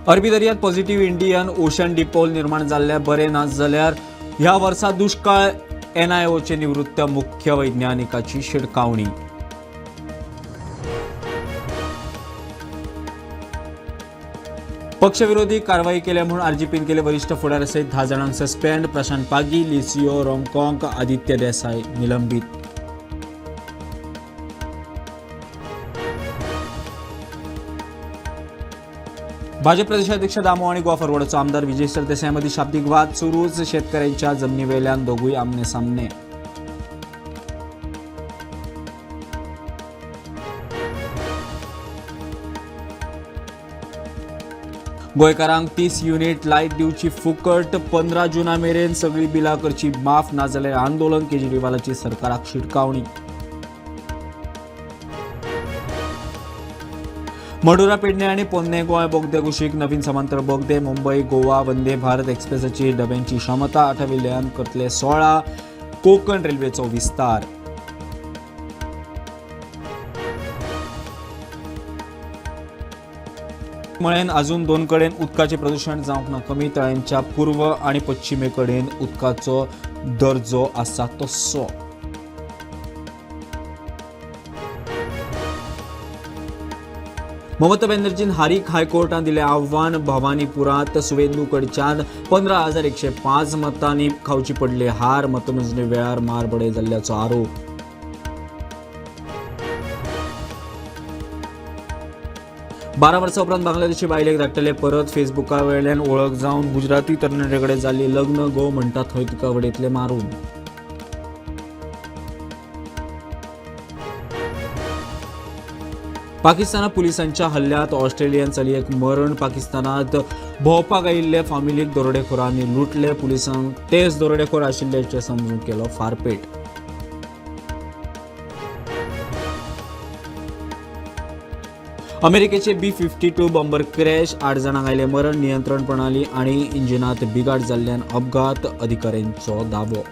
अरबी दर्यात positive Indian ocean dipole निर्माण जाल्ले बरें ना जाल्यार ह्या वर्सा दुष्काळ. एनआयओचे निवृत्त मुख्य वैज्ञानिकाची शिडकावणी. पक्षविरोधी कारवाई केल्या म्हणून आरजीपीन केले वरिष्ठ फुडाऱ्यासहित 10 जाणांक सस्पेंड. प्रशांत पागी, लिसियो रोंगकॉंग, आदित्य देसाय निलंबित. भाजप प्रदेशाध्यक्ष दामो आणि गोवा फॉरवर्डचो आमदार विजय सरदेसायांमध्ये शाब्दिक वाद सुरूच. शेतकऱ्यांच्या जमनीवेल्यान दोगूय आमने सामने. गोंयकारांक 30 युनिट लायट दिवची फुकट. 15 जुना मेरेन सगळी बिलां करची माफ, नाजाल्यार आंदोलन. केजरीवालाची सरकाराक शिटकावणी. मडुरा पेडणे आणि पोन्ने गोंय बोगदे कुशीक नवीन समांतर बोगदे. मुंबई गोवा वंदे भारत एक्सप्रेसाची डब्यांची क्षमता 8 वेल्यान करतले 16. कोकण रेल्वेचो विस्तार. मळेन अजून 2 कडेन उदकाचें प्रदूशण जावंक ना कमी. तळ्यांच्या पूर्व आणि पश्चिमे कडेन उदकाचो दर्जो आसा तस्सो. ममता बॅनर्जीन हारीक हायकोर्टान दिलें आव्हान. भवानीपुरांत सुवेंदू कडच्यान 15,105 मतांनी खावची पडली हार. मतमेजणी वेळार मारबडय जाल्ल्याचो आरोप. 12 वर्सां उपरांत बांगलादेशी बायलेक धाडटले परत. फेसबुका वेल्यान वळख जावन गुजराती तरणाटे कडेन जाल्ली लग्न. गो म्हणटा थंय तिका वडयतले मारून. पाकिस्तानात पुलिसांच्या हल्ल्यात ऑस्ट्रेलियन चलयेक मरण. पाकिस्तानात भोंवपाक आयिल्ले फामिलीक दरोडेखोरांनी लुटले. पुलिसांक तेच दरोडेखोर आशिल्ल्याचें समजून केलो फारपेट. अमेरिकेचे B-52 bomber crash. 8 जाणांक आयले मरण. नियंत्रण प्रणाली आनी इंजिनात बिघाड जाल्ल्यान अपघात, अधिकाऱ्यांचो दावो.